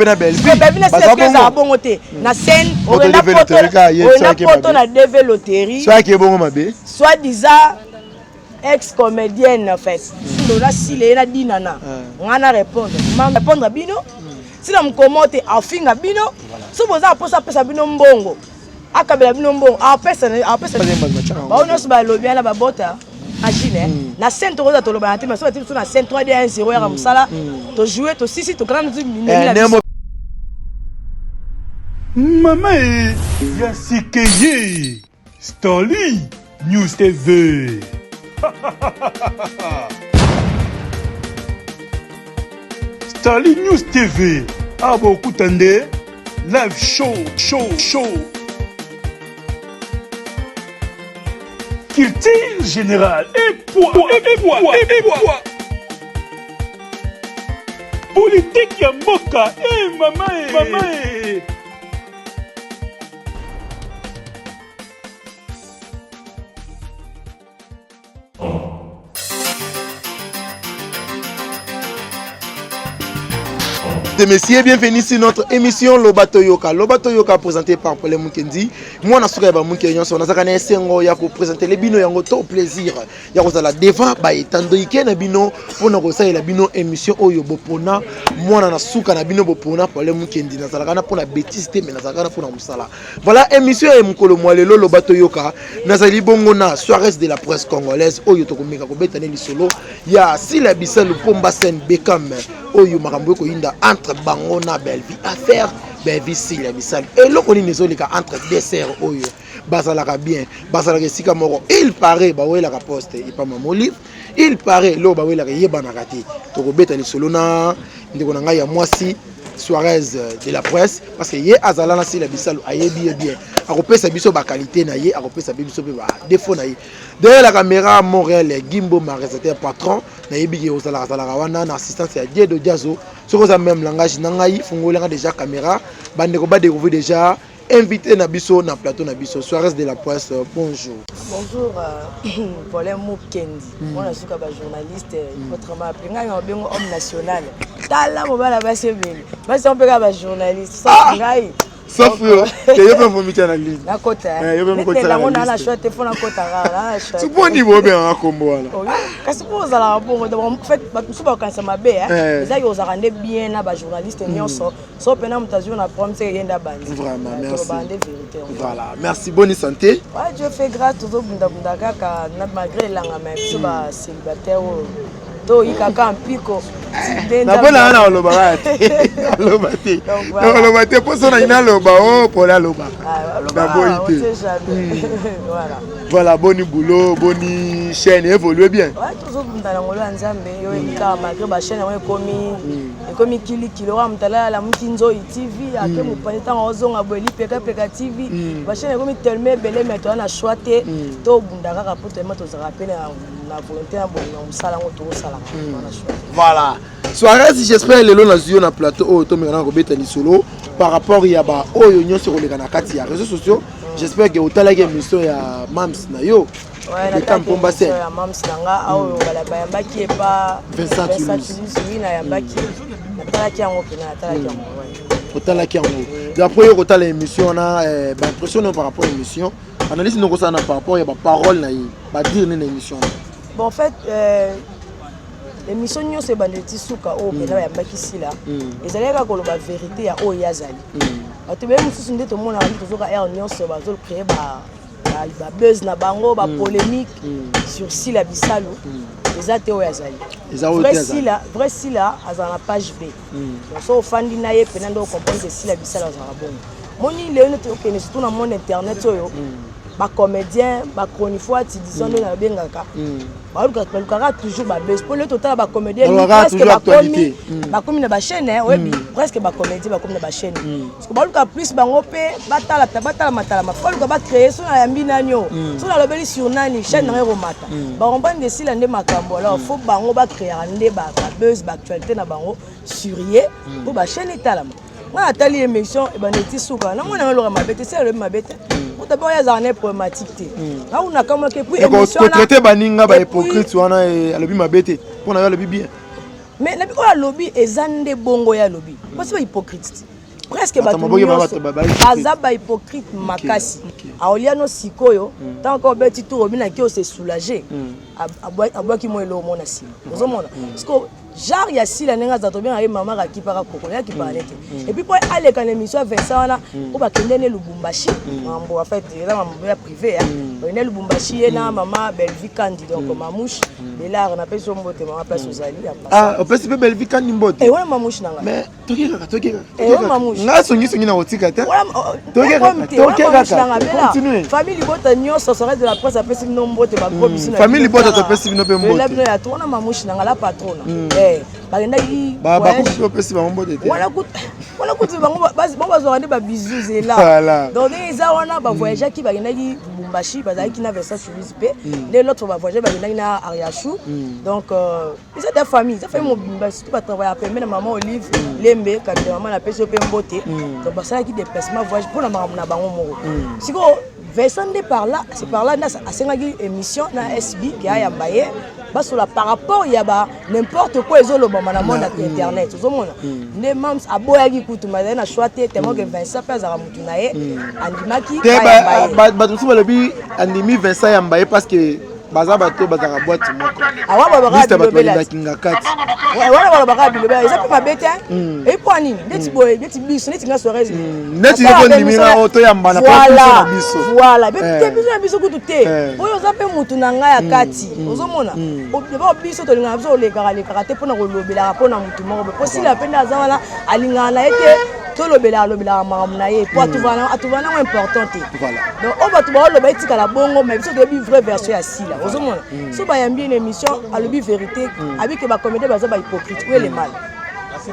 mpe na Bellevue Bellevue na Sila ezala bongo te na scène oyenda poto na DV loterie soki ebongo mabe soit disant ex comédienne en fait ndo na sila ye na dinana nga na répondre ma répondre bino sila mokomo te afinga bino so boza na mposa apesa bino mbongo akabela bino mbongo apesa apesa bango nyonso balobi wana babota imagine hmm. na scène tokoza tolobana te mais soki biso na scène 3 d 1 0 yaka mosala hmm. tojoue tosisi tokanga misu minemi na biso mama e ya sikeye Stanley News TV. Stanley News TV. Awa bokuta nde live show show show. Culture générale et poids et poids et poids. Politique ya mboka eh mama eh mama eh. Messieurs, bienvenue sur notre émission Loba Toyoka. Loba Toyoka présenté par Paul Mukendi. Moi, na suka ya ba Mukendi nyonso, nazaka na esengo ya ko présenter les bino yango to plaisir. Ya kozala devant ba etandoike na bino pona kosalela bino émission oyo bopona mwana na suka na bino bopona Paul Mukendi. Nazalaka na pona bêtise te mais nazalaka na pona mosala. Voilà émission ya mokolo mwa lelo Loba Toyoka. Nazali bongo na Soirée de la presse congolaise oyo tokomeka kobeta ne lisolo ya Sila Bisalu Pomba Sen Beckham oyo makambo ekoyinda entre bango na Bellevue affaire Bellevue Sila Bisalu eloko nini ezoleka entre deux sœurs oyo bazalaka bien bazalaka esika moko il paraît bawelaka poste epa mamoli il paraît eloko bawelaka eyebanaka te tokobeta lisolo na ndeko na ngai ya mwasi Suarez de la presse parce que ye azala na Sila Bisalu ayebi ye bien akopesa biso ba qualité na ye akopesa biso pe ba défaut na ye derrière la caméra Montréal Gimbo ma réalisateur patron nayebi ke ozalaka zalaka wana na assistance ya Diedo Diazo soki oza même langage na ngai fungolanga déjà caméra bandeko ba découvrir déjà invité na biso na plateau na biso Suarez de la presse bonjour bonjour euh, Paulin Mukendi mwana suka ba journaliste autrement appelé ngai na bengo homme national tala mobala basi ebele basi yango mpe kaka ba journaliste sauf ngai sauf yo te yo mpe vomitia na ligne nakota eh, yo mpe mokotisa yango na na choix te fo nakota kaka na choix siponi bobengaka kombo wana oh, kasi mpo ozalaka bongo donc en fait bato mosusu bakokanisa mabe eh. ezaki ozalaka nde bien na ba journaliste hmm. nyonso so mpena moto azwi na problème seke ye nde abandi vraiment merci nde vérité voilà merci bonne santé ouais Dieu fait grâce tozobundabunda kaka malgré elanga mais biso hmm. ba célibataire oyo toyikaka mpiko nabonaka na olobaka te aloba te oloba te mposo na ina aloba o oh, pole alobaka ah, naboyi te hmm. voilà boni boulot boni chaîne évolue bien tozobunda na ngolo ya nzambe yo oyebi kaka malgré bachaîne yango ekomi hmm. ekomi kilikili oka moto alala alamuki nzoi tv ake hmm. mopanzi ntango ozonga boye lipekapeka tv bachaîne ekomi tellement ebele mais toza na choix te tobunda kaka mpo tellement tozalaka mpe na volonté ya bolingo ya mosala yango tokosalaka hmm. voilà soirée si j'espère lelo nazwi yo na plateau oyo tomeka na kobeta lisolo par rapport ya ba oyo nyonso ekoleka na kati ya réseaux sociaux hmm. j'espère que otalaki émission ya mams na yo Beckham Pomba Scène ya mams na nga oyo hmm. bayambaki epa Vincent Toulouse oui nayambaki natalaki yango mpena natalaki yango otalaki yango d'après yo kotala émission wana eh, baimpression nayo par rapport émission analyse nini okosala na par rapport ya baparole na ye badire nini na émission wana bon en fait euh, émission nyonso ebandeli ti suka oyo mpena mm. bayambaki sila mm. ezalaki kaka koloba vérité ya oyo ye azali mm. bato ebele mosusu nde tomonaka nde tozoka heure nyonso bazocree babuzz na bango bapolémique sur sila bisalu eza te oyo azali vrai sila azala na page b donc so ofandi na ye mpena nde ocomprendre ke sila bisalu azalaka bongo moni lelo nde tokende surtout na monde internet oyo bacomédien bachronifoiti disons nde nabengaka balukaka toujours babuzz mpo lelo totala bacomédien presque bakomi bakomi na bachaîne oyebi presque bacomédien bakomi na bachaîne parce que baluka plus bango mpe batala batala baluka bacréer so nayambi nani o so nalobeli sur nani chaîne nanga ekomata bacomprendre esila nde makambo alors faut bango bacréaka nde babuzz baactualité na bango sur ye mpo bachaîne etalama nga natali émission ebanda eti suka nango nanga eloka mabe te se alobi mabe te moto ape oyo azalaka na problématique te nga kuna kamwaki et puis émission kotraite baninga bahypocrite wana alobi mabe te mpo na yo alobi bien. Mais nabi oyo alobi eza nde bongo ye alobi. Parce ba hypocrite. Presque bato nyonso baza ba hypocrite makasi. Aolia no sikoyo tant que obeti tour obinaki ose soulager. Abwaki mwa eloko mona nsima. Ozomona. Sikoyo genre ya Sila ndenge aza tobengaka ye mama akipaka koko ye akipaka nete. Et puis po aleka na émission ya Vincent wana po bakende ne Lubumbashi mambo en fait eza mambo ya privé ya bakende Lubumbashi ye na mama Bellevue Kandi donc Mamouche Belar napesi yo mbote mama place ozali ya Ah, opesi mpe Bellevue Kandi mbote. Eh wana Mamouche na ngai. Mais toki kaka, toki kaka. Eh wana Mamouche. Nga songi songi na kotika te. Toki kaka, toki kaka. Continue. Famille Libota nyonso soirée de la presse apesi bino mbote ba gros bisous na. Famille Libota topesi bino pe mbote. La bino ya trop na Mamouche na ngai la patrona. Eh bakendaki ba bakoki opesi bango mbote te. Wana kutu wana kutu bango bango bazwaka nde ba bisous zela. Donc ndenge eza wana ba voyageaki bakendaki Lubumbashi bazalaki na Vincent Chouise pe nde l'autre ba voyage bakendaki na Ariachou. Donc eza ta famille, eza famille mobimba surtout ba travaillaka pembeni na maman Olive Lembe Kabila maman napesi yo pe mbote. Donc basalaki déplacement voyage mpona makambo na bango moko. Sikoyo Vincent nde par là, c'est par là nde asengaki émission na SB ke ayamba ye basola par rapport ya ba n'importe quoi ezolobama na monde ya internet ozomona nde mams aboyaki kutu mais azali na choix te tellement que Vincent mpe azalaka mutu na ye andimaki te bato mosusu balobi andimi Vincent yamba ye parce que baza bato bazalaka boîte moko awa balobaka bato balingaki nga kati wana balobaka bilobela eza mpe mabe te eyi mpo nini neti boye neti biso neti nga Suarez neti yo kondimi nga oyo toyambana mpo biso na biso voilà te biso na biso kutu te oyo oza mpe mutu na ngai ya kati ozomona bao biso tolingaka biso olekaka lekaka te mpona kolobelaka mpona mutu moko boye mpo Sila mpe nde aza wana alingaka na ye te tolobelaka lobelaka makambo na ye po atuvana nango important te. Donc oyo bato baoloba etikala bongo mais biso toyebi vraie version ya Sila ozomona so bayambi une émission alobi vérité abi ke bacomédien baza bahypocrite. Où est le mal?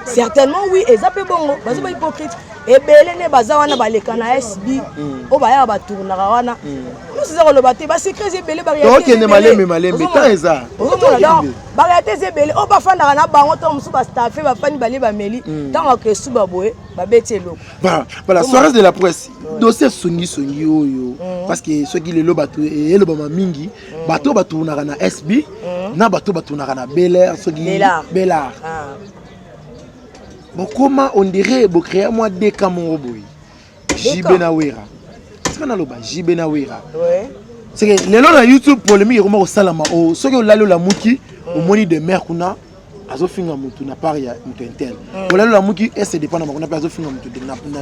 Certainement oui, eza mpe bongo baza bahypocrite ebele nde baza wana baleka na SB oyo bayaka batournaka wana nyonso eza koloba te basecret eza ebele. Tokende malembe malembe, temps eza. Ozomona donc baréalité eza ebele oyo bafandaka na bango ntango mosusu bastaffe bafandi balie bameli ntango akesuba boye babeti eloko. Voilà, voilà, soirée de la presse, dossier songi songi oyo, parce que soki lelo bato elobama mingi, bato batournaka na SB na bato batournaka na Bel Air, soki Belar bokoma on dirait bocréa mwa deka moko boye, JB na Wera. Tika naloba JB na Wera, c'est que lelo na YouTube polémique ekoma kosalama o soki olali olamuki omoni de mer kuna azofinga mutu na part ya mutu intel, olali olamuki ese dépend na bango mpe azofinga mutu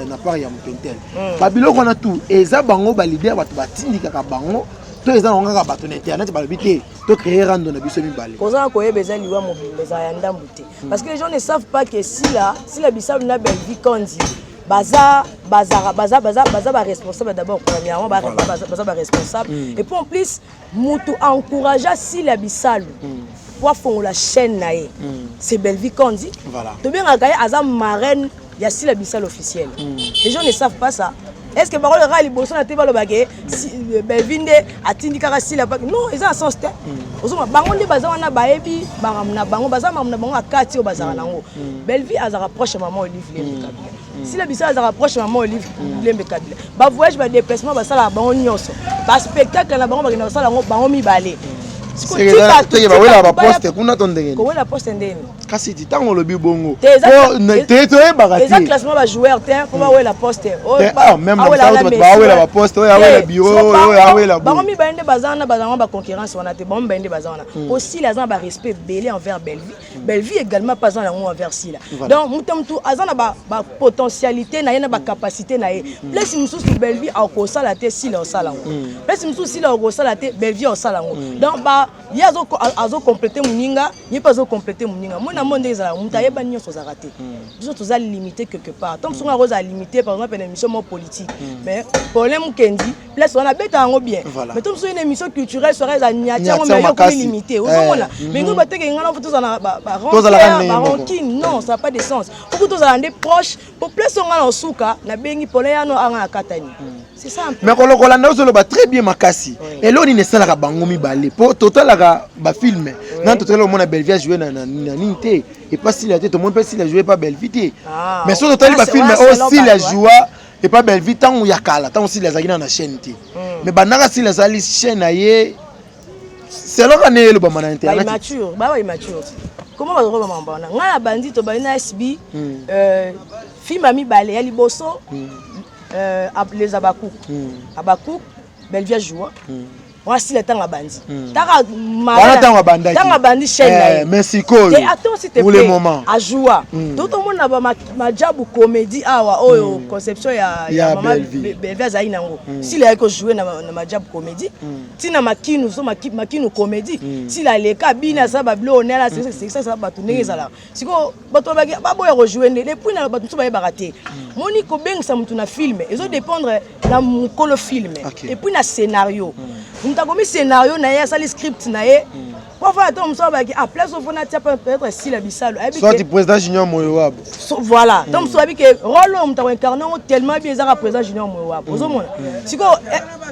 na part ya mutu intel. Babiloko wana tu eza bango baleader bato batindikaka bango to eza nango kaka bato na internet balobi te to créer rando na biso mibale? Kozanga koyeba eza liwa mobimba, ezala ya ndambu te, parce que les gens ne savent pas que Sila Bisalu na Bellevue Kandi baza baza baza baza baza baresponsable d'abord. Premièrement baza baresponsable et puis en plus mutu encouragea Sila Bisalu po afongola chaîne na ye, c'est Bellevue Kandi. Tobengaka ye aza marraine ya Sila Bisalu officiel. Les gens ne savent pas ça. Est ce que bakoleka liboso na te balobake Bellevue nde atindi kaka Sila? Non, eza na sens te. Ozomona bango nde baza wana bayebi makambo na bango, baza makambo na bango ya kati oyo bazalaka nango. Bellevue azalaka proche ya mama Olive Lembe Kabila, Sila Bisalu azalaka proche ya mama Olive Lembe Kabila. Bavoyage, badéplacement basalaka bango nyonso, baspectacle na bango bakenda kosala yango bango mibale. Bawelaka baposte kuna to ndenge? Kowela poste ndeni? Kasi ti ntango olobi bongo te toyebaka. Eza classement bajoueur te mpo bawela poste. Bawela baposte oyo awela bureau oyo awela. Bango mibale nde baza wana, bazala baconcurrence wana te. Bango mibale nde baza wana po Sila aza na barespect ebele envers Bellevue, Bellevue également mpe aza nango envers Sila. Donc moto motu aza na bapotentialité na ye na bacapacité na ye. Place mosusu Bellevue akosala te, Sila osala yango. Place mosusu Sila akosala te, Bellevue osala yango. Donc ye azocompléter moninga, ye mpe azocompléter moninga. Moi na mo ndenge ezalaka, moto ayeba nyonso ozalaka te. Biso toza limité quelque part. Ntango mosusu akozala limité par exemple na émission moko politique, mais problème Kendi place wana abeta yango bien, mais to mosusu une émission culturelle soirée eza niati yango, mais yo komi limité. Ozomona, mais ngoyi bateke nga na tozala barancune, non, ça n'a pas de sens. Poku tozala nde proche po place oyo nga na osuka nabengi pole yano anga na katani, c'est ça. Mais kolokolanda ozoloba très bien makasi. Eloko nini esalaka bango mibale? Mpo totalaka bafilme nani, totala omona Bellevue ajoue na nini te epa Sila te, tomoni mpe Sila ajoue epa Bellevue te. Mais soki totali bafilme oyo Sila joua epa Bellevue ntango ya kala, ntango Sila azalaki na chaîne te, mais bandaka Sila azali chaîne na ye, selon kaka nde elobama na internet. Ba immature. Comment bazoloba makambo wana? Ngai na bandi, tobandi na SB, film ya mibale ya liboso, les Abakouk. Abakouk, Belvia joua. Wana sila ntango abandi, taka Wana ntango abandaki. Ntango abandi chaîne na ye. Mais sikoyo, Te, attends, s'il te pour le plaît. moment. Ajoua, to tomona ba majabu comédie awa oyo conception ya Ya mama Bellevue. Bellevue azali nango. Sila ayaki kojouer na majabu comédie, ntina makinu so makinu comédie. Sila aleka bina, asala babiloko nela sekisa, asala bato ndenge ezalaka. Sikoyo bato babaki baboya kojouer nde et puis na bato mosusu bayebaka te. Moni, kobengisa motu na film ezodépendre na mokolo film et puis na scénario. Moto akomi scénario na ye, asali script na ye po afana. Ntango mosusu abaki, ah, place ofona tia peut-être Sila Bisalo, ayebi Soit président Junior Moyo wabo. Voilà, ntango mosusu ayebi ke rôle oyo moto akoincarne yango tellement bien ezaka président Junior Moyo wabo. Ozomona sikoyo,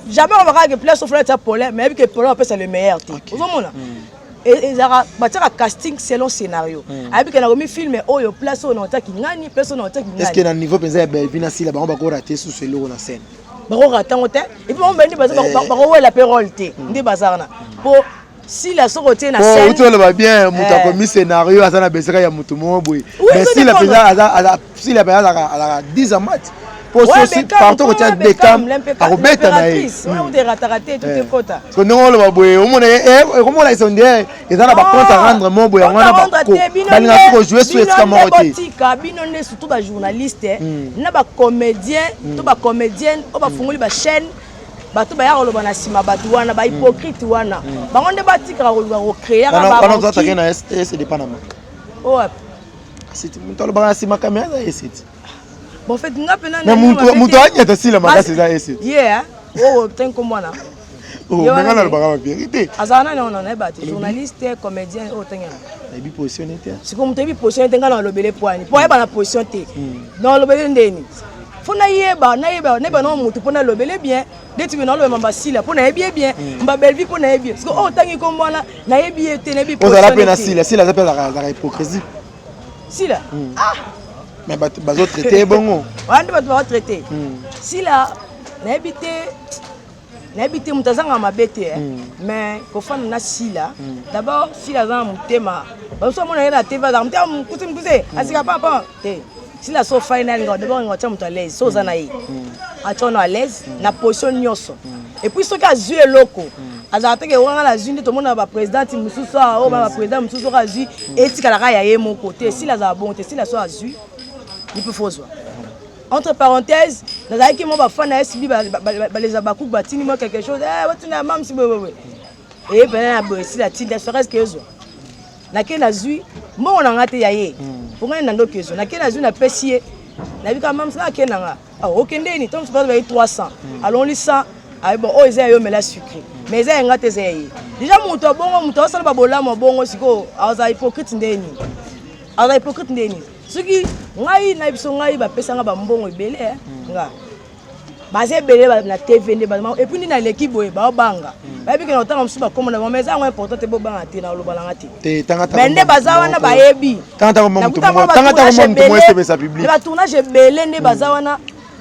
jamais olobaka ke place ofona tia Paulin, mais ayebi ke Paulin apesa le meilleur te. Ozomona, ezalaka batiaka casting selon scénario. Ayebi ke nakomi film oyo, place oyo na otiaki ngani, place oyo na otiaki Est ce que ngani. Na niveau mpenza ya Bellevue na Sila, bango bakorate susu eloko na scène? Bakorata yango te. Et puis bango bandi baza bakowela mpe rôle te nde baza wana, po Sila soki otie na Po scène uti oloba bien, moto akomi scénario, aza na beseka ya motu moko boye. Oui, Mais ezo Sila dépendre. mpenza Sila mpenza azalaka 10 ans mat po sosi partout kotia Bekam akobeta na ye. Wana kuta erataka te, tout ekota. Parce que ndenge oloba boye, omona ekomolakisa nde eza na bacompte à rendre mo boye. Yango wana balingaka kojouer su esika moko te. Botika bino nde, surtout bajournaliste na bacomédien to bacomédienne oyo bafungoli bachaîne, bato baya koloba na nsima. Bato wana bahypocrite wana, bango nde batikaka koluka kocréaka. Wana ozatake na ese dépend na mo. Oyo Asiti moto alobaka na nsima kamera eza esiti. Bon, en fait, nga mpena Mais moto anyata Sila makasi eza esiti. Ye oyo te, nkombo wana. Menga nalobaka bavérité. Azala nani wana? Nayeba te. Journaliste, comédien oyo tenge na Nayebi position te. Sikoyo moto ayebi position te, ngai na alobele poani po ayeba na position te. Na alobele ndeni? Fo nayeba, nayeba, nayeba na motu mpo nalobele bien. Neti me naloba mamba Sila mpo nayebi ye bien, mba Bellevue mpo nayebi ye. Sikoyo oyo otangi nkombo wana, nayebi ye te, nayebi Ozala mpe na position te. Sila, Sila aza mpe azalaka hypocrisie. Sila, ah. Mais bato bazotraite ye bongo. Wana nde bato bazotraite Sila. Nayebi te, nayebi te. Moto azanga mabe te, eh. Mais kofanda na Sila, d'abord Sila aza na motema. Bamosusu amona ye na TV, azaka motema mokuse mokuse, asika pampan te. Sila so ofai na alinga, d'abord alinga atia moto à l'aise. So oza na ye, atia ono à l'aise na position nyonso. Et puis soki azwi eloko, azalaka teke wana nazwi. Nde tomona baprésidente mosusu awa oyo, baprésident mosusu, soki azwi, etikalaka ya ye moko te. Sila azala bongo te. Sila so azwi, mpe fozwa. Entre parenthèse, nazalaki mwa bafan na SB, baleza bakuku, batindi mwa quelque chose, batinda ya mamsi boyeboye, eye pena na boye. Sila tinda serait-ce que ezwa, nake nazwi mbongo na nga te ya ye mpo ngai na ndoki ezwa. Nake nazwi, napesi ye, nayebi kaka mamsi nake na nga okendeni to mosu bayi 300, alongoli 100, ayi bon, oyo eza ya yo, mela sucré. Mais eza ya nga te, eza ya ye. Déjà moto abongo, moto azosala babolamu abongo, sikoyo azala hypocrite ndeni? Aza hypocrite ndeni? Soki ngai na biso, ngai bapesanga bambongo ebele, eh, nga baza ebele na TV nde et puis nde naleki boye, baobanga, bayebi ke na otanga mosusu bakoma na bango. Mais eza yango important te, bobanga te, na oloba nanga te. Te, tanga. Mais nde baza wana, bayebi. Tanga tanga moto moko, tanga tanga moto moko esepesa public. Batournage ebele nde baza wana,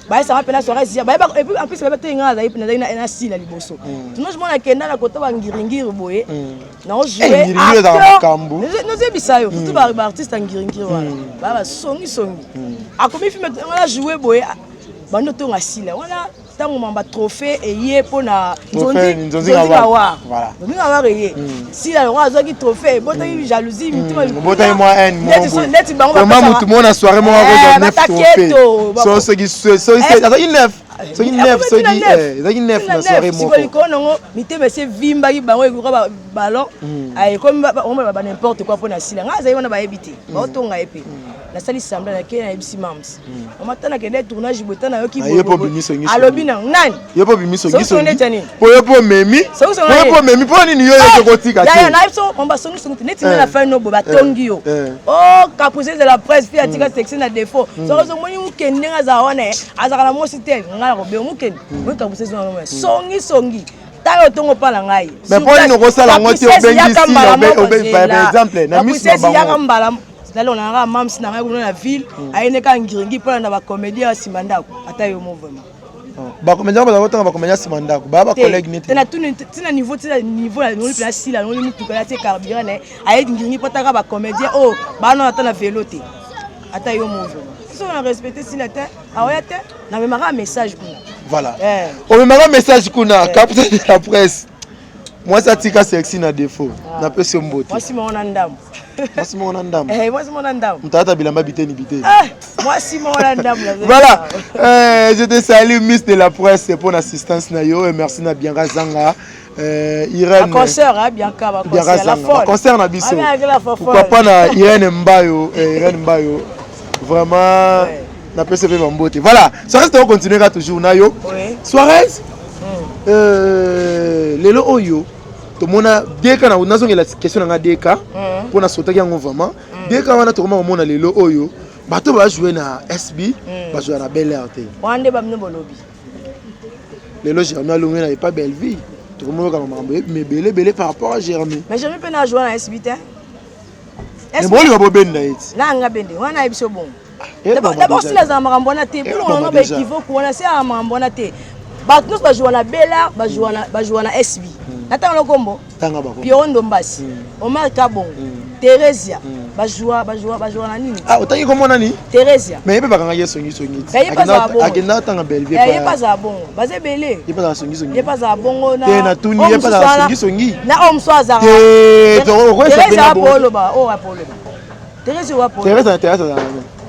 bayesanga mpena soirée sia bayeba. Et puis en plus bayeba te nga nazali na Sila liboso. Tournage mona akenda na kota bangiringiri boye, Eh, ngiringiri ezalaka makambo. Nazoyebisa yo, surtout baartiste ya ngiringiri wana, baya basongisongi. Akomi film nga na joue boye, bando tonga Sila wana. Ntango mamba trophée eye mpona Trophée, Nzonzi Nzonzi Ngawar. Ngawar. Voilà. Nzonzi Ngawar eye, Sila yango azwaki trophée, ebotaki jalousie, mitema. Obotaki mwa haine moko boye. Neti bango Vraiment, motu moko na soirée moko akozwa neuf trophée. Bataketo. So soki soki azalaki neuf, soki neuf, soki ezalaki neuf na soirée siko moko. Likolo nango, mitema esi evimbaki bango, ekoka ballon, ekomi ba n'importe quoi mpo na Sila. Ngai azali wana, bayebi te, baotonga ye mpe. Nasali semblant, nakei, nayebisi mams, mama ta nakende tournage boye, ta nayoki. Na ye mpo obimi songisongi. Alobi na nani? Yo mpo obimi Songisongi songisongi. Neti ya nini? Mpo yo mpo omemi. Songisongi Mpo yo nini? mpo omemi, mpo nini yo yoke kotika Yaya te? na biso mamba songisongi te. Neti nga na fai no boye, batongi yo o caprice de la presse, fi atika sexe na défaut. Soki ozomoni mokende ndenge azala wana, azalaka na mwasi te. Ngai na kobenga mokende moi caprice wana songisongi, tala otongo mpa na ngai. Mais mpo nini okosala yango te? Obengi Sila, par exemple, na miso na bango. Yaka mbala nalonga na nga mams na ngai kuna na ville, ayende kaka ngiringi mpona na bacomédien ya nsima ndako. Ata yo mo vraiment. Bacomédien bazala kotanga bacomédien nsima ndako, baya bacollègue neti tina niveau, tina niveau nalongoli mpena sila, alongoli mutuka ya tie carburant na ye, aye ngiringi mpo ataka bacomédien oyo bana ata na velo te, ata yo movo soki na respecte sila te, aoya te. Namemaka message kuna. Voilà, omemaka message kuna. Capitaine de la presse, mwasi atika sexy na défaut, napesi yo mbote. Mwasi moko na ndambo. Mwasi moko na ndambo. Mwasi moko na ndambo. Moto alata bilamba biteni biteni. Mwasi moko na ndambo. Voilà, je te salue, miss de la presse, pour l'assistance na yo, et merci na Bianca Zanga, Irène concert, hein, Bianca. Bianca Zanga concert na biso, pourquoi pas na Irène Mbayo, Irène Mbayo vraiment, napesi mpe bambote. Voilà, Suarez, tokocontinue kaka toujours na yo. Suarez, lelo oyo tomona deka na nazongela question na nga deka mpo nasotaki yango vraiment. Deka wana tokoma komona lelo oyo bato bajoue na SB, bajoue na Bel Air te. Wana nde bamino bolobi. Lelo Jérémi alongwe na epa Belleville, tokomoyokaka makambo ebele ebele par rapport à Jérémi. Mais Jérémi mpe na ajoue na SB te. Mais bolinga bobenda ye ti. Nanga bende wana ayebi so bongo. D'abord sila azala makambo wana te, mpona baéquivoque wana se azala makambo wana te. Bato nyonso bajoua na Bela, bajoua na SB. Natanga no kombo: Piero Ndombasi, Omar Kabongo, Theresia, bajoua bajoua na nini. Otangi kombo nani? Theresia. Mais ye mpe bakangaki ye songisongi. Akenda atanga Bellevue. Ye mpe azala bongo, baza ebele. Ye mpe azala songisongi. Ye mpe azala bongo. Te, natuni, ye mpe azala songisongi. Na oyo mosusu azala. Theresia apo oloba oyo, apo oloba Therese wapo. Therese na théâtre azala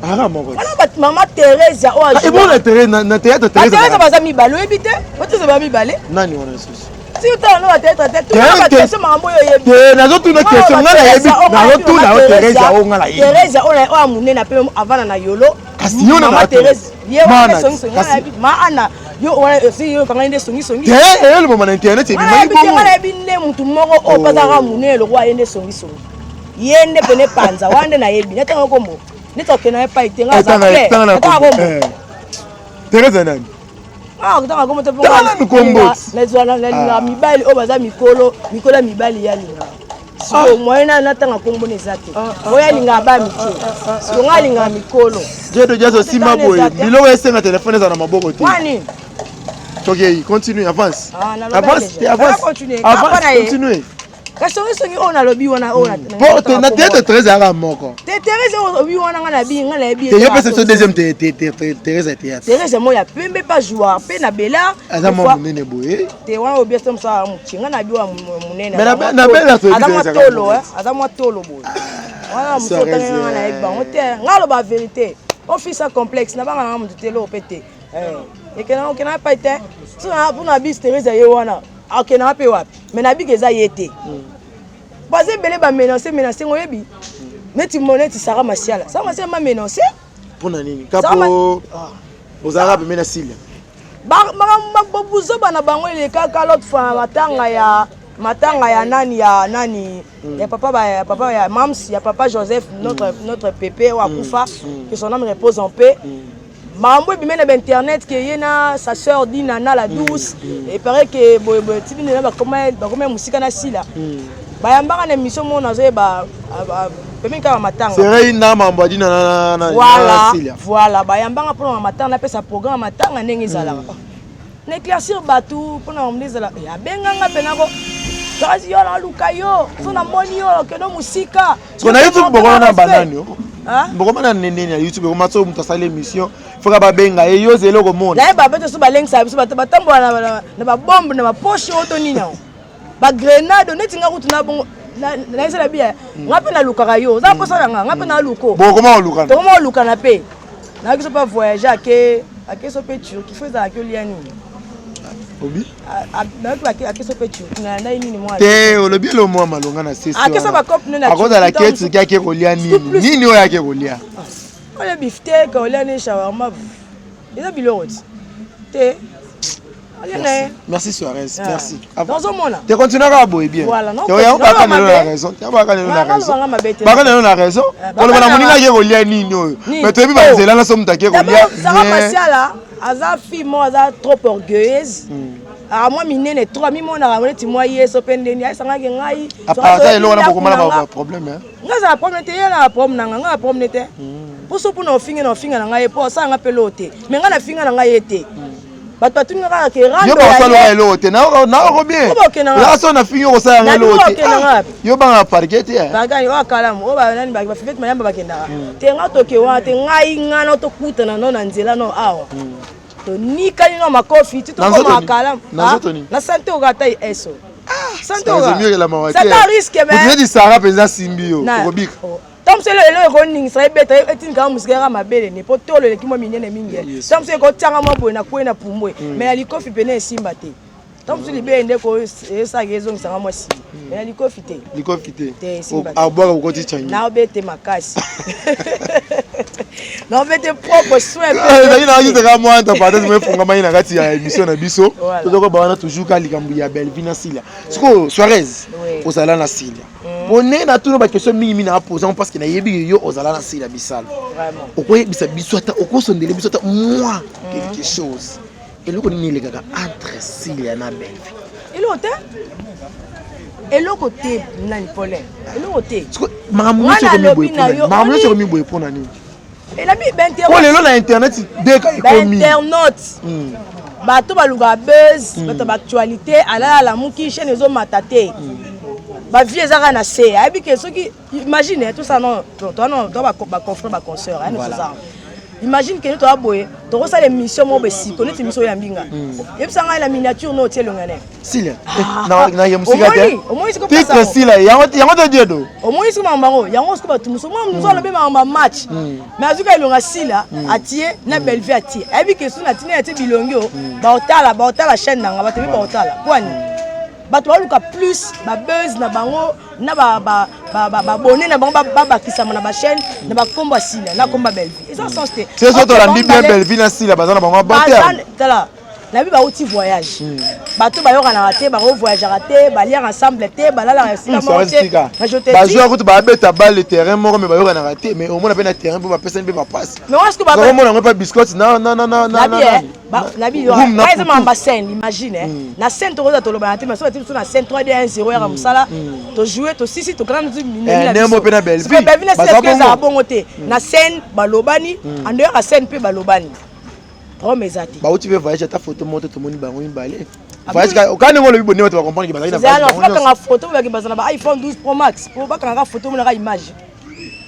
aka moko. Wana mama Therese oyo. Ebongo na Therese, na théâtre Therese? Therese baza mibale, oyebi te? Otese ba mibale. Nani wana lisusu? Si otala no bathéâtre te, tuna baquestion makambo oyo oyebi. Te, nazotuna question nga nayebi, nazotuna yo Therese oyo nga nayebi. Therese oyo ya monene mpe avanda na Yolo. Kasi yo na mama Therese ye wana songisongi nga nayebi ma ana yo wana si yo kanga nde songisongi. Te, eyelobama na internet ebimaki bongo. Nga nayebi nde mutu moko oyo mpe azalaka monene lokola ye nde songisongi, ye nde pene panza wana nde nayebi. Natanga kombo neti akende na ye pai te, nga aza clair, natanga kombo. Therese nani? Tanga kombo te. Tanga nanu kombo. Nalingaka mibali oyo baza mikolo, mikolo ya mibali ye alingaka. Sikoyo moyen natanga kombo na eza te. Oyo alingaka ba mike, siko nga alingaka mikolo. Jedo jazo nsima boye, biloko esenga telefone eza na maboko te. Wani. Tokei, continue, avance, avance te, avance, avance, continue. Kasi songisongi oyo nalobi wana oyo Po te, na théâtre Thérèse azalaka moko. Te, Thérèse oyo obi wana nga nabi, nga nayebi. Te, yo pesa biso deuxième Thérèse ya théâtre. Thérèse mo ya pembe pa joueur mpe na Bela. Aza mwa monene boye. Te, wana obi asa mosala mokie, nga nabi oyo monene. Mais na Bela aza mwa tolo, aza mwa tolo boye wana mosu otanga. Nga nayebi bango te, nga aloba vérité. Ofisa complexe nabanga nanga motu te, eloko mpe te ekenda okenda pai te. Mpona bis Thérèse ye wana akendaka mpe wapi? Mais nabiki eza ye te, baza ebele bamenace menace ngo oyebi neti mo neti Sara Masiala. Sara Masiala ma menace. Mpona nini? Kapo ozalaka pembeni na Silia. Buzoba na bango elekaka l'autre fois na matanga ya nani, ya papa ya papa ya mams, ya papa Joseph, notre pépé oyo akufa, que son âme repose en paix. Makambo ebimi na bainternet ke ye na sa sœur Dina na la douce et paraît que boyeboye ti bino bakoma mosika na sila. Bayambaka na émission moko, nazoyeba pembeni kaka matanga. Serai na mambo ya Dina na Voilà. Silia. Voilà, bayambanga mpona matanga, napesa programme ya matanga ndenge ezalaka, na éclaircir bato mpona makambo nde ezala. Abenganga mpenako kasi yo naluka yo so namoni yo okende mosika. So na YouTube bokoma na banani o bokoma na nini na YouTube? Ekoma so moto asali émission foka babenga ye, yo zela okomona. Nayeba bato so balengisaka biso, bato batambola na babombe na bapoche oyo to nini yango, bagrenade neti nga kutu na bongo nayesala biya. Nga mpe nalukaka yo, oza mposa na nga, nga mpe naluko. Bokoma olukana. Tokoma olukana mpe nayaki so mpe voyage ake so mpe Turquie, fo ezalaki olia nini. Obi. Nayoki ake so mpe Turquie, nalandai nini mwa. Te, olobi elo mwa malonga na sesi. Ake so bacope nene. Akozala ke Turquie ake kolia nini? Nini oyo ake kolia? Oyo bifteck, olia nini, shawarma, eza biloko ti te, olia na ye. Merci Suarez, merci. Nazomona. Te, continue kaka boye bien. Yango baka lelo na raison, yango baka lelo na raison, baka lelo na raison. Koloba na moninga ake kolia nini oyo, mais toyebi banzela na so moto ake kolia. Sara Masiala aza fille moko aza trop orgueilleuse, mwa minene trop, amimonaka neti mwa ye so mpe ndeni ayesangaki ngai. Aza eloko wana bokomana baproblème. Ngai aza na problème te, ye na problème na nga, ngai na problème te. Mpo so mpona ofinge na ofinga na ngai ye, mpo asalanga mpe loo te, mais ngai nafinga na ngai ye te. Bato batuni kaka ke rando yo bakosala eloko te naoko bien so na fingi okosala yango eloko te ah, yo banga parke te eh. bagani oyo kalamu oyo banani bafivete mayamba bakendaka hmm. te nga toke wana te ngai nga no tokutana no na nzela no awa hmm. tonikani no makofi ti tokoma kalamu ah, na sante oka ata eso ah, sante oka risque mais sara mpenza simbi yo okobika oh. Ntango mosusu eloko eloko ekoningisa ebeta etindikaka mosika yaka mabele ne mpo tolo eleki mwa minene mingi ntango mosusu ekotyanga mwa boye na kwei na pumbwe mm. mais na likofi pene esimba te ntango mosusu libele nde esalaka ezongisanga mwa nsima mm. mais na likofi te likofi te te esimba te abwaka okoti changi naobete makasi naobete propre soin ezalaki na juste mwa entre parenthèse mo efungamaki na kati ya émission na biso tozokoba wana toujours ka likambo ya Bellevue na Sila sikoyo Suarez ozala na Sila po ndenge natuna baquestion mingi mingi na parce que nayebi yo ozala na sila bisalo okoyebisa biso ata okosondele biso ata mwa quelque chose eloko nini elekaka entre silia na bellevue eloko te eloko te nani paulin eloko te makambo nyonso ekomi boye mpo na nini elabi po lelo na internet deka ekomi bainternaute hmm. bato balukaka buzz hmm. bato baactualité alala alamuki chaîne ezomata te hmm. bavie eza kaka na se ayebi ke soki imagine tosala no toa baconfrère baconsoeur toza imagine ke toa boye tokosala émission moko boye siko neti émission oyo ya mbinga yebisa ngai na miniature no otie elonga ne Sila. Ah. Na na ye musika te. Omoni siko pesa. Sila yango yango te diedo. Omoni siko makambo yango yango siko bato mosusu mwa mosusu alobi makambo ya match. Hmm. Mais azuka elonga Sila hmm. atie na hmm. Bellevue atie. Ayebi ke soki natina atie bilongi o baotala baotala chaîne na nga bato bi baotala. Kwani bato baluka plus ba buzz na bango na ba ba ba ba abonné na bango babakisama na ba chaîne na bakombo ya Sila na kombo ya Bellevue. Eza sens te. C'est ça tolandi bien Bellevue na Sila baza na bango ba tala nayebi bauti voyage hmm. bato bayokanaka te bakovoyageaka te baliaka ensemble te balalaka esika hmm, moko te bazwa kutu babeta balle terrain moko me bayokanaka te mais omona mpe na terrain mpo bapesani mpe bapasi omona yango mpe biscotte nabi eza makambo scène imagine hmm. na scène tokoza tolobana te mais soki biso na scène 3 d 1 0 yaka mosala tojoue tosisi tokana nemo mpe na bellevue ezala bongo te na scène balobani en dehors ya scène mpe balobani problème eza te bauti mpe voyage ata photo moko te tomoni bango mibale voyage okani ndenge olobi bonde bato bacomprendre ke bazalaki na voyage bango bakanga photo baki bazala ba iPhone 12 Pro Max po bakangaka photo monaka image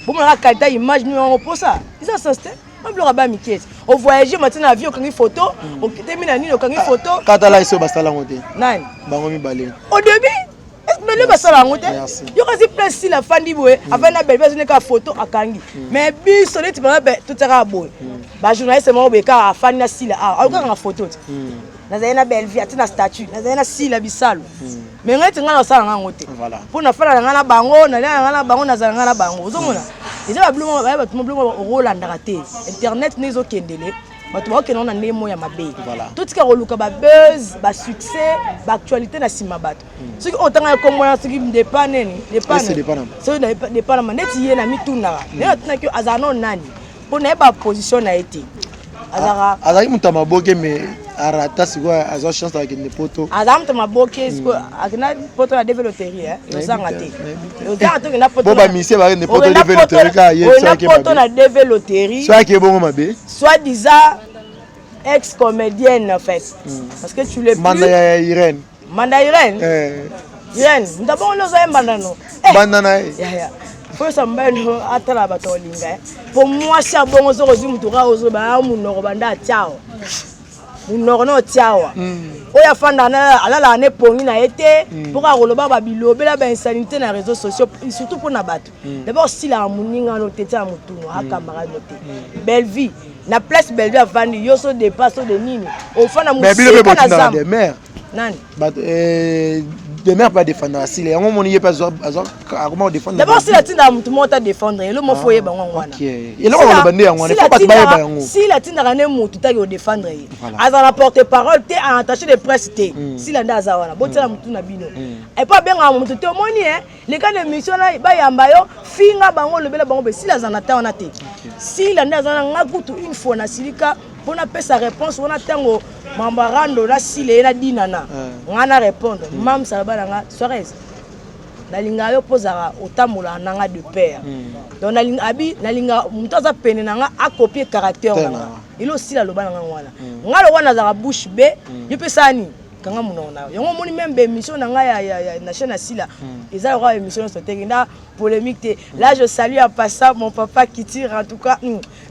bomonaka qualité ya image nini yango posa eza sens te babiloko ba mike ovoyage mati na avion okangi photo hmm. okitemi na nini okangi photo katala esi oyo basala yango te nani bango mibale au début bele basala yango te yo kasi place sila afandi boye mm. afandi na belle azwi kaka photo akangi mm. mais biso neti bana totiaka boye mm. bajournaliste moko boye kaka afandi na sila awa alukaka na photo te nazali na bellevue ati na statut nazali na sila bisalo mais ngai ti ngai nasala ngai yango te mpo nafanda na ngai na bango nalia na ngai na bango nazala ngai na bango ozomona eza babiloko bato biloko okolandaka te internet nde ezokendele bato bakokende na ndenge moko ya mabe totika koluka babuzz basuccès baactualité na nsima bato hmm. soki oyo otanga ye nkombo wana soki depa nini soki depanama ndeti ye na mitunaka hmm. ndenge natunaki azala nao nani mpo nayeba position na ye te azalaka azalaki moto ya maboke mais arata sikoyo azwa chance akende poto azala moto maboke hmm. sikoyo akenda poto na deve loterie ozanga te ozanga te okenda poto bo bamisie bakende poto deve loterie kaka ye poto na deve loterie soki ake bongo mabe soit disant ex comédienne en fait mm. parce que tu l'es plus manda ya Irène manda Irène eh. Irène ndabongo loza ye mbanda no eh. banda na ye ya ya foyosa mobali no atala bato olinga eh. po mwasi ya bongo soki ozwi motu kaka ozoba ah, monoko banda atiawa monoko na otiawa mm. oyo afandaka alalaka na epongi na ye te mm. mpo kaka koloba babilobela bainsanité na réseau sociaux surtout mpo na bato mm. d'abord osilaka moninga no te tia na motuno mm. akamaka no te mm. bellevie na place bellevie avandi yo so depas so de nini ofanda mosika na zamba nani bato eh, demeure mpe adefendaka sila yango omoni ye mpe akoma kodefendre d'abord sila atindaka motu moko ta defendre elo moko oyeba yango wana eloko koloba nde yango wana fo bato bayeba yango sila atindaka nde motu taki odefendre ye azala na porte parole te attaché de presse te sila nde aza wana botiala motu na bino epo abengaka motu te omoni e leka na émission na bayamba yo finga bango lobela bango be sila aza na temps wana te sila nde aza na nga kutu une fois nasilika mpo napesa réponse wana ntango mambo ya rando na sila ye na dinana eh. nga na répondre hmm. mamsa aloba na nga soares Nalingaka yo mpo ozalaka otambolaka na nga de pair. Donc abi nalingaka moto aza pene na nga akopie caractère na nga. Elo Sila aloba na nga wana. Nga lokola nazalaka bouche bée, yo mpe sala nini? Kanga monoko na yo. Yango omoni même ba émission na nga ya na chaîne ya Sila, eza lokola émission nyonso te, kenda polémique te. Là je salue en passant mon papa Kitira, en tout cas,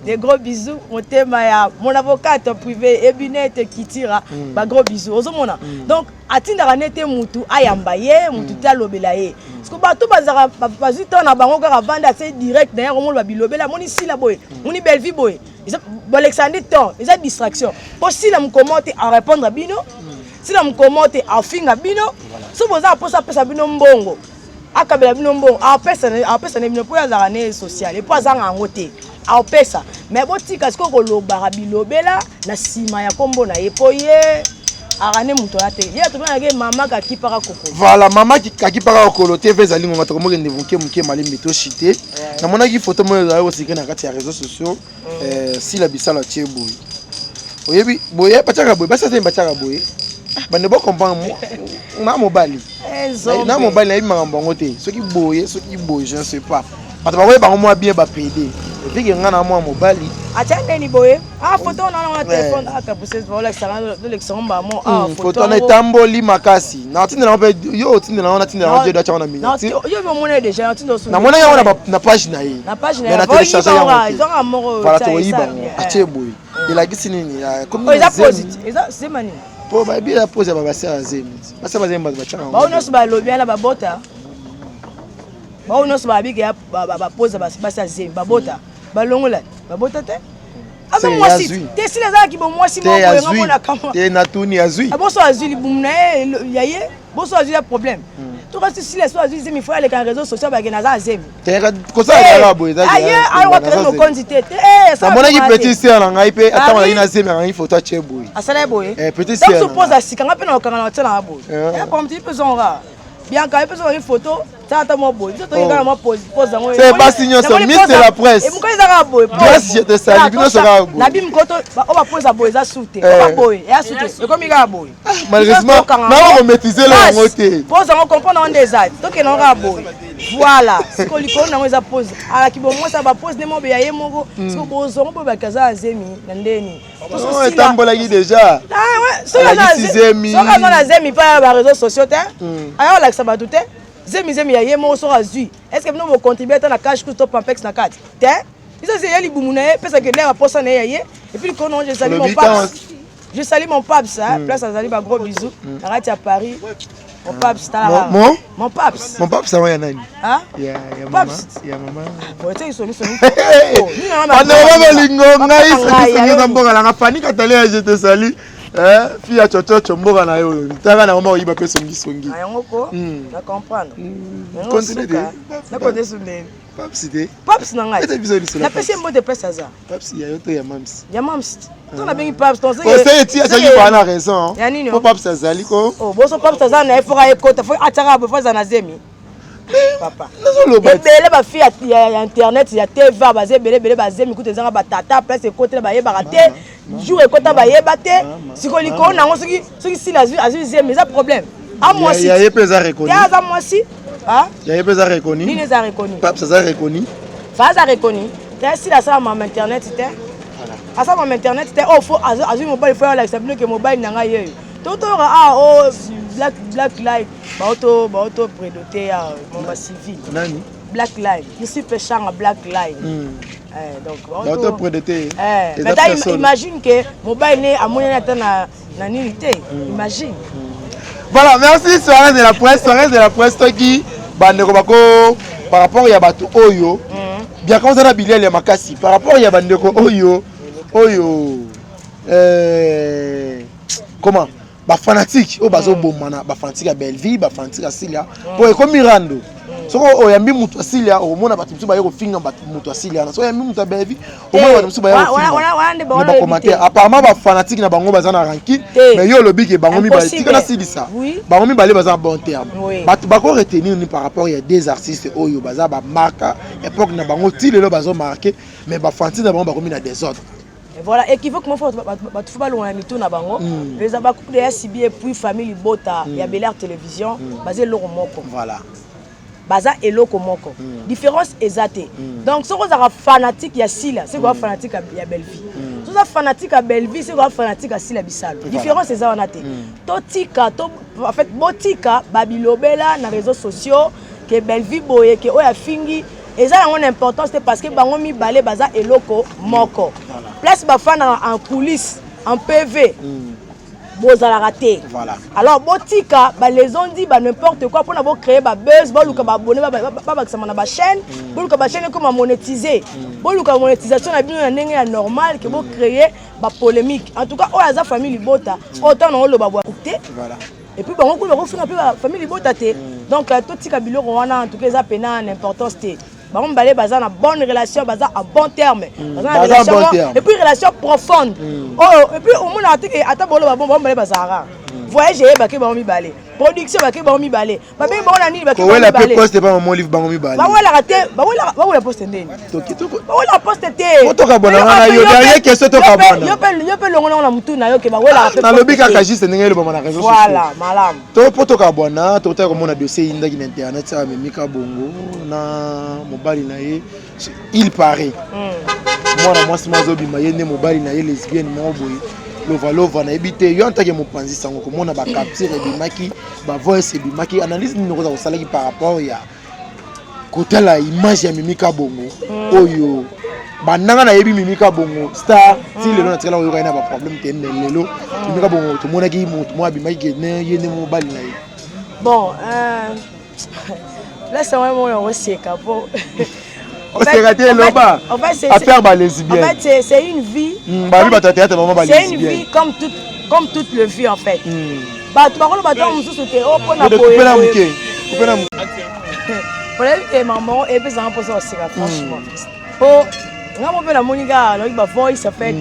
des gros bisous, motema ya mon avocate privé Ebinette Kitira, ba gros bisous. Ozomona. Donc atindaka nete mutu ayamba ye, mutu te alobela ye. Parce que bato bazaka bazwi temps na bango kaka vanda atie direct na ye komona babilobela, amoni Sila boye, moni Bellevue boye. Eza bolekisa nde temps, eza distraction. Po Sila mokomo te a répondre bino, Sila mokomo te afinga bino. So boza mposa apesa bino mbongo, akabela bino mbongo, apesa na bino mpo azalaka ne social, epo azanga yango te, aopesa. Mais botika sikoyo kolobaka bilobela na nsima ya nkombo na ye, mpo ye aka nde moto wana te. Ye tobengaka mama kakipaka kokolo. Voilà, mama kakipaka kokolo te. Ezali ngonga tokomokende moke moke, malembe toshite. Namonaki photo moko ezali kosike na kati ya réseaux sociaux, Sila Bisala tie boye. Oyebi boye batiaka boye, basi ate batiaka boye, bande bocomprendre na mobali na mobali nayebi makambo yango te. Soki boye, soki boye, je ne sais pas, bato bakoyeba bango mwa bien bapede epike nga na mwa mobali. Atia ndeni boye, ah, photo wana na telefone akapuse, olakisaka mbamo. Ah, photo wana etamboli makasi. Natindela yango mpe yo, otindela yango, natindela yango, jedo atya yango na miniature. Yo mpe omona déjà. Namonaki yango na page na ye. Na page na ye, na télécharge yango te. Voilà, tokoyiba yango. Atie boye elakisi nini? Eza positif, eza sema nini? Po bayebi eza pose ya babasi ya zemi, basi bazemi, bato batiaka. Bao nyonso balobi wana babota, bao nyonso babiki ya bapoza basi ya zemi babota, balongola babota te. Aza mwasi te, Sila azalaki bo mwasi moko boye, ngamonaka. Te, natuni, azwi. Boso azwi libumu na ye ya ye, boso azwi ya problème. Tokasi Sila so azwi zemi, fo aleka na réseau social, bakende aza azemi. Kosala kaka boye. Aye alokakele mokonzi te te. Namonaki petit sœur na ngai mpe atango azalaki na zemi, akangi photo, atie boye. Asala ye boye. Petit sœur. Donc pose asika nga mpe na okanga na otia nanga boye comme ti mpe zonga Bianca ye mpe soki photo tia ata mwa boye, biso toyekaka mwa pose yango. C'est basi nyonso, miss de la presse. Moko eza kaka boye. Grâce, je te salue, bino nyonso kaka boye. Na bimi koto oyo bapoza boye eza su te, oyo baboye eya su te, ekomi kaka boye. Malheureusement nako komaîtrise lo yango te. Pose yango, comprendre yango nde eza tokende yango kaka boye. Voilà, sikoyo likolo nango eza pose alaki bomwasi bapose nde moko ya ye moko. Siko bozongo boye baki aza na zemi na ndeni. Etambolaki déjà. Soki aza na zemi mpa ya baréseau sociaux te, aya kolakisa bato te. Zemi, zemi ya ye moko. Soki azwi, est ce que bino bocontribue ata na cash to pampex na kati te? Biso ye libumu na ye epesaka elere aposa na ye ya ye. Et puis likolo nango, je salue mon paps, je salue mon paps, place azali, ba gros bisous na kati ya Paris, mon paps tala. Mon mon paps. Mon paps yango ya nani? Ya ya mama, ya mama. Boye soni soni. Bandeko bolingo ngai, songisongi eza mboka nanga. Fani Katale ya, je te salue, fille ya chochocho, mboka na yo taka na mama oyiba mpe songisongi. Yango ko na comprendre. Continue te. Nakonde sundeni. Paps te. Paps na ngai. Ete biso lisolo. Napesi ye mbote place aza. Paps ya yo to ya mams? Ya mams. To nabengi paps. Conseil eti azalaki pa na raison. Ya nini? Po paps azali ko. Oh, boso paps aza na ye, fo ayekota, fo atiaka boye, fo aza na zemi. Papa. Nazoloba. Ebele bafille ya internet, ya TV, baza ebele ebele bazemi kutu ezanga batata, place ekotela bayebaka te, jour ekota bayeba te. Sikoyo likolo nango, soki Sila azwi zemi, eza problème. A mwasi. Ya ye mpe eza reconnu. Te, aza mwasi. Ya ye mpe eza reconnu. Nini eza reconnu? Paps aza reconnu. Fa aza reconnu te. Sila asala mama internet te, asala mama internet te. Oyo fo azwi mobali, fo alakisa bino ke mobali na ngai yeyo. Totoyoka ah o black live, baoto prédoté ya mama civile. Nani? Black Live, ici peshanga Black Live. Donc baoto prédoté. Mais imagine que mobali ne amonani ata na nini te, imagine. Voilà, merci soirée de la presse, soirée de la presse. Toki bandeko bako par rapport ya bato oyo bien quand oza na biliali ya makasi par rapport ya bandeko oyo comment, bafanatike oyo bazobomana, bafanatike ya Belleville, bafanatike ya Silia, mpo ekomi rando. Soki oyambi moto ya Silia, okomona bato mosusu baye kofinga moto ya Silia wana. Soki oyambi moto ya Belleville, omona bato mosusu baye kofinga na bacommentaire. Apparemment bafanatike na bango baza na rancune, mais yo olobi ke bango mibale, tika nasilisa, bango mibale baza na bon terme. Bato bako retenir ni par rapport ya des artistes oyo baza bamarka époque na bango, ti lelo bazomarke, mais bafanatike na bango bakomi na désordre. Voilà, équivoque moko bato fo balongola mitu na bango. Eza bacouple ya Sibi et puis famille libota ya Belair Télévision, baza eloko moko. Voilà. Baza eloko moko. Différence eza te. Donc soki ozalaka fanatique ya Sila, soki oza fanatique ya Bellevue. Soki oza fanatique ya Bellevue, soki oza fanatique ya Sila Bisalo. Différence eza wana te. Totika to en fait botika babilobela na réseaux sociaux que Bellevue boye, que oyo afingi, eza yango na importance te, parce que bango mibale baza eloko moko. Place bafandaka en coulisse, en PV, bozalaka te. Alors botika balezondi ba n'importe quoi mpona bocréer babuzz, boluka baabonnés, babakisama na bachaîne, boluka bachaîne ekoma monétiser, boluka monétisation na bino na ndenge ya normal ke bocréer bapolémique. En tout cas, oyo aza famille libota, oyo ntango na oloba bwa te. Et puis bango kuna bakofinga mpe famille libota te. Donc totika biloko wana. En tout cas, eza pena na importance te. Bango mibale baza na bonne relation, baza en bon terme, baza na Baza en relation bon terme. Et puis relation profonde oyo. Et puis omonaka te ke ata boloba bon, bango mibale bazalaka voyage, eyebake bango mibale, production bake bango mibale, babengi bango na nini, bake bango Kowela mpe mibale. poste pa mama Olive, bango mibale. Bawelaka te, bawela poste ndeni? Bawelaka poste te. Po tokabwana wana, yo, dernière question, tokabwana. Yo mpe longo nango na mutu na yo ke bawelaka mpe Nalobi poste kaka te. juste ndenge elobama na réseau. Voilà, malamu. To mpo tokabwana, totali komona dossier eyindaki na internet, amemika bongo na mobali na ye. Il paraît mwana mwasi moko azobima, ye nde mobali na ye, lesbienne moko boye, lovalova, nayebi te. Yo antake mopanzi sango, komona bacapture ebimaki, bavoice ebimaki, analyse nini okoza kosalaki par rapport ya kotala image ya Mimika Bongo oyo bandanga? Nayebi Mimika Bongo star ti lelo, natikala koyoka ye na baproblème te, mais lelo Mimika Bongo, tomonaki motu moko abimaki ke ne ye nde mobali na ye. Bon, place yango mona oseka po Oseka te, eloba affaire balesbienne. En fait, c'est une vie. Babi bato ya théâtre bango C'est une balesbienne. vie comme toute le vie en fait. Bato bakoloba ntango mosusu te o mpona Coupe na moke, coupe na moke. Oyebi ke mama epesanga mposa oseka franchement, po nga mo mpe namoni kaka nayoki bavoice en fait.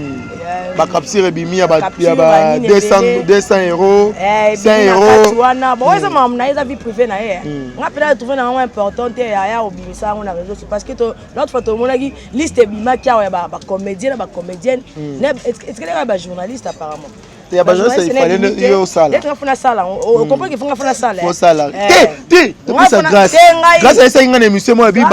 Bacapture ebimi ya ba Capture, ba banini 200 ebele. 200 euros, 100 na euros. kati wana. Bon, eza makambo na ye, eza vie privée na ye. Nga mpe na trouve na yango important te aya obimisa yango na réseau, parce que l'autre fois tomonaki liste ebimaki awa ya bacomédien na bacomédienne, etikali kaka bajournaliste apparemment. Ya bajournaliste, il fallait yo osala. Nga funa sala yango, ocomprend ke funga funa sala. Fosala te te, topesa grâce. Grâce ayesaki nga na émission moko, yabi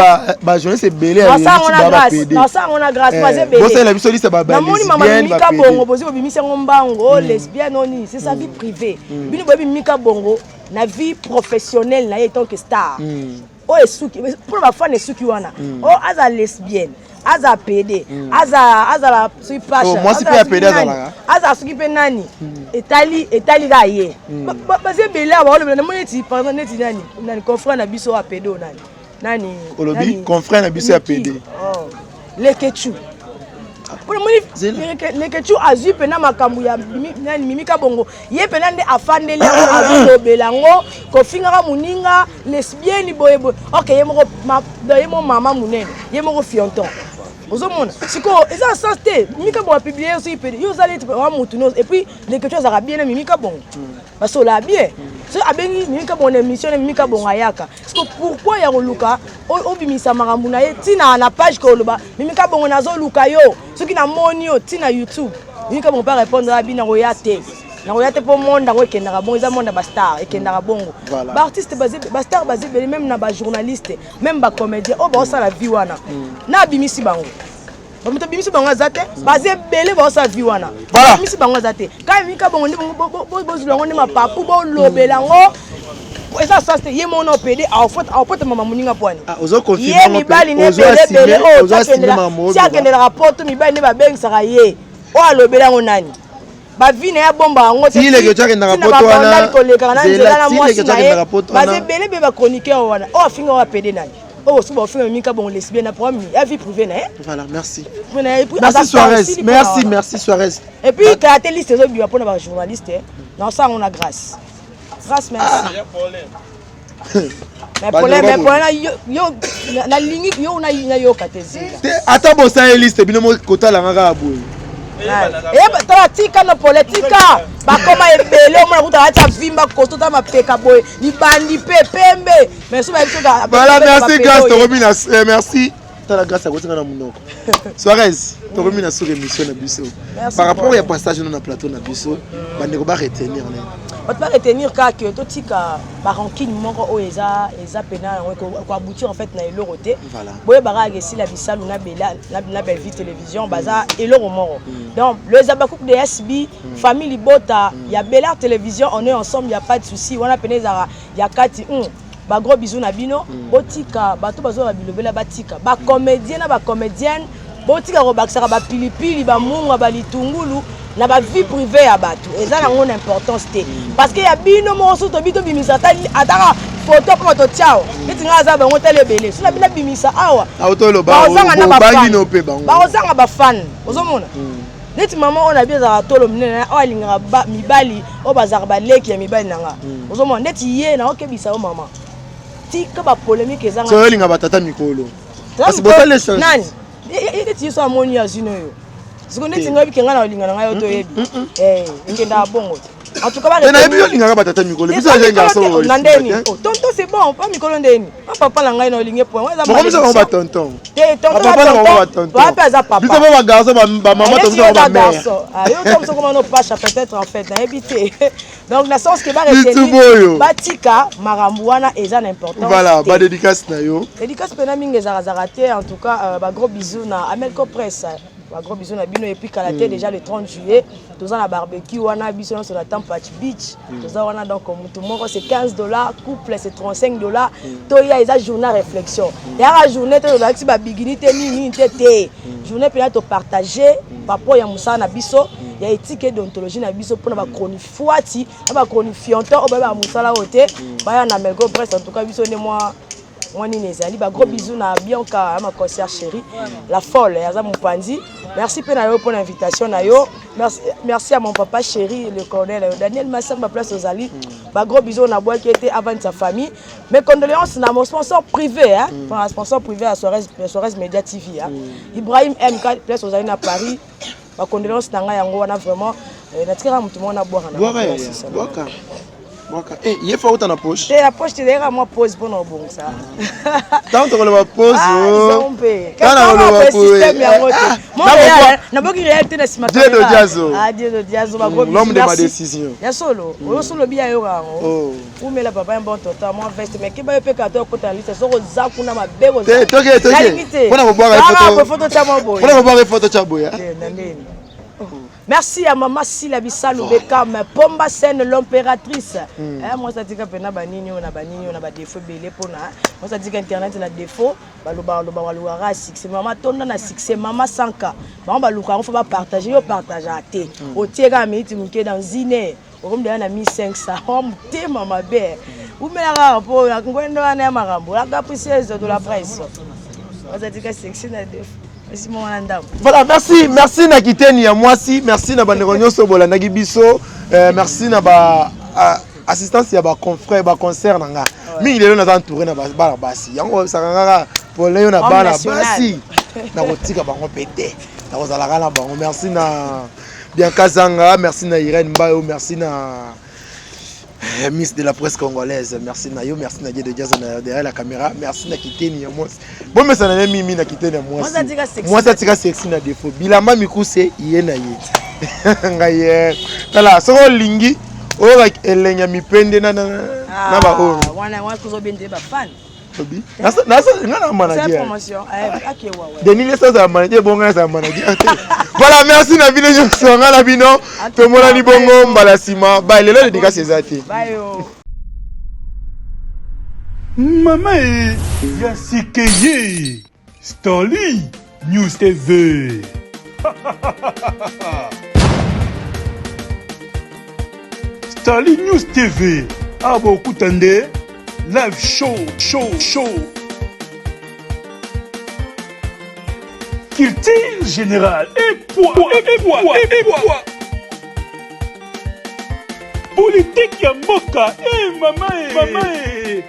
bajournaliste ebele ya Nasala yango na grâce, nasala yango na grâce, baza ebele. Bosalela biso liste. Namoni mama Mimika Bongo, bozi bobimisi yango mbango, o lesbienne o nini, c'est sa vie privée. Bino boyebi Mimika Bongo na vie professionnelle na ye tant que star oyo esuki mpona bafane, esuki wana. Oyo aza lesbienne, aza pédé, aza azala soki pasha. Oh, mwasi mpe ya pédé azalaka? Azala soki mpe nani, etali kaka ye. Baza ebele awa baolobela. Namoni neti par exemple neti nani nani, confrère na biso oyo apédé, oyo nani nani. Olobi nani? Confrère na biso ya Niki. pédé. Oh. Lekechu, mpona moni Lekechu azwi mpena makambo ya nani, Mimika Bongo, ye mpena nde afandeli yango, azolobela yango, kofingaka moninga lesbienne boye boye. Ok, ye moko ye moko mama monene, ye moko fionton. Ozomona sikoyo eza na sens te. Mimika Bongo apublie soki pede, yo oza neti wa motu nyonso. Et puis Lekechu azalaka bien na Mimika Bongo, basolaka bien. Soki abengi Mimika Bongo na émission na Mimika Bongo, ayaka. Siko pourquoi ya koluka obimisa makambo na ye ntina na page, koloba Mimika Bongo nazoluka yo, soki namoni yo ntina YouTube? Mimika Bongo mpe arépondre abi nakoya te, nakoya te, mpo monde yango ekendaka bongo, eza monde ya bastar, ekendaka bongo. Baartiste, bastar baza ebele, même na bajournaliste, même bacomédien oyo baosala vie wana. Na abimisi bango, bamoto abimisi bango aza te. Baza ebele baosala vie wana, abimisi bango aza te. Kaka Mimika Bongo nde bozwila yango nde mapapu, bolobela yango, eza sens te. Ye moko na opede aopota mama moninga pwani. Ye mibali ne ebele ebele oyo ti akendelaka poto, mibali nde babengisaka ye. Oyo alobela yango nani? Bavi na ye abomba yango kolekaka na nzela na mwasi na ye. Baza ebele mpe bachroniqueur wana oyo afinga oyo apede nani, oyo bosuku baofinga Mimika Bongo lesbienne na problème ya vie privée na ye. Voilà, merci. Merci Suarez, merci, merci Suarez. Et puis kaya te, liste ezobima mpona bajournaliste, naosala yango na grâce. Grâce, merci. Mais problème, mais problème, yo nalingi yo nayoka te, zela. Ata bosala liste, bino kotalanga kaka boye. Tala, tika no pole, tika bakoma ebele. Omona kuta atia vimba kosto, ta mapeka boye, libandi mpe pembe, mais so bayebi. Voilà, merci Grâce, tokomi na merci. Tala, Grâce akotinga na monoko. Suarez, tokomi na suka émission na biso. Par rapport ya passage no na plateau na biso, bandeko baretenir nini? Bato ba retenir kaka que totika ba rancune moko oyo eza eza pena yango ko aboutir en fait na eloko te. Boyeba kaka que Sila Bisalu na Bella na Bellevue Télévision baza eloko moko. Donc les Habacuc de SB, famille libota ya Bella Télévision, on est ensemble, y a pas de souci. Wana pena ezaka ya kati ba gros bisous na bino. Botika bato bazo bilobela, batika ba comédien na ba comédienne, botika kobakisaka bapilipili, bamunga, balitungulu na bavie privée ya bato. Eza nango na importance te, parce que ya bino moko soki tobi tobimisa ataka photo mpo bato tiao neti ngai aza bango tala ebele so na bino abimisa awa, bakozanga bafan. Ozomona neti mama oyo na bi ezalaka tolo minene, oyo alingaka mibali oyo bazalaka baleki ya mibali na nga. Ozomona neti ye, naokebisa yo mama, tika bapolémique ezanga. Olinga batata mikolo. Nani neti ye so amoni azwini oyo siko neti ngai bike ngai na olinga na ngai yo toyebi ekendaka bongo te. En tout cas, nayebi yo olingaka batata mikolo, biso na ndeni tonton, c'est bon, pa mikolo ndeni pa papa na ngai na olingi point. Bokomisa bango batonton. Te, tonton mpe aza papa. Biso mpo bagarçon, bamama tobiso bango bamère. Yo to sokoma no pasha peut-être, en fait nayebi te. Donc na sens que baretenir, batika makambo wana eza na importance. Voilà, badédicace na yo. Dédicace mpena mingi ezalakazaka te. En tout cas, bagros bisous na Amelco Presse, bagros bisous na bino. Et puis kala te, déjà le 30 juillet, toza na barbecue wana, biso nyonso na Tampach Beach toza wana. Donc motu moko c'est 15 $, couple c'est 35 $. Toya, eza journée ya réflexion, eyaka journée te tozalakisi babigini te, nini nini te te. Journée mpena topartage par rapport ya mosala na biso ya éthique et déontologie na biso, mpona bachronifuati na bachronifiantin oyo bayebaka mosala oyo te, baya na Melgo Brest. En tout cas, biso nde mwa mwa nini ezali. Bagros bisous na Bianca, ma concert chérie, la folle aza mopanzi. Merci mpe na yo mpona invitation na yo. Merci, merci à mon papa chéri, le colonel Daniel Massamba, place ozali. Bagros bisous na bwaki ete avant sa famille. Mes condoléances na mon sponsor privé, hein, mm. sponsor privé à Soares, Soares Media TV, hein. Ibrahim MK, place ozali na Paris, bacondoléance na ngai yango wana vraiment. Natikaka motu moko nabwaka. Na bwaka, bwaka. Eh, ye fa uta na poche. Te, na poche te, ezalaka mwa pause mpona obongisa. Ntango tokoloba pause. Système yango te, naboki réel te na nsima. Dieu Diazo. Ah, Dieu Diazo. L'homme de ma décision. Ya solo oyo solo bi ayoka yango. Umela papa, un bon tonton, mwa veste, mais keba yo mpe kaka okota na liste soki oza kuna mabe. Te, toke toke. Te, mpona kobwaka photo tya mwa boye. Mpona kobwaka photo tya boye. Na ndeni. Merci à Mama Sila Bisalu Bekam, Pomba Scène, l'impératrice. Eh, moi, ça dit que pena banini na banini na ba défaut belé pona. Moi, ça dit que internet na défaut, baloba baloba balukaka succès. Mama tonda na succès, mama sanka. Bango baluka, faut ba partager, yo partager te. Otie ka minute muke dans zine. Okomi deya na 1500, wa motema mabe. Umelaka po ngwendo wana ya makambo. La capricieuse de la presse. Ozatika sexy na défaut. Voilà, merci, merci na kiteni ya mwasi, merci na bandeko nyonso bolandaki biso, merci na ba assistance ya baconfrère, baconcert na nga. Mingi lelo naza entouré na bana basi. Yango oyebisaka kaka pole yo na bana basi. Nakotika bango mpe te. Nakozalaka na bango. Merci na Bianca Zanga, merci na Irène Mbayo, merci na Miss de la presse congolaise, merci na yo, merci na Dieu de Jazz derrière la caméra, merci na Kiteni ya mwasi. Bomesana na mimi na Kiteni ya mwasi. Mwasi atika sexy na défaut. Bilamba mikuse ye na ye. Ngai ye. Tala, soko olingi oyo elengi ya mipende na na na ba oyo. Wana wana tozobende ba fan. Obi. Nga na manager. Denis Lesa azala manager, bongo azala manager te. Voilà, merci na bino nyonso, nga na bino tomonani bongo mbala nsima. Bye, lelo dédicace eza te. Mama e ya sike ye Stanley News TV. Stanley News TV awa bokuta nde live show show show, culture générale et poids et poids et poids, politique ya mboka e mama e mama e.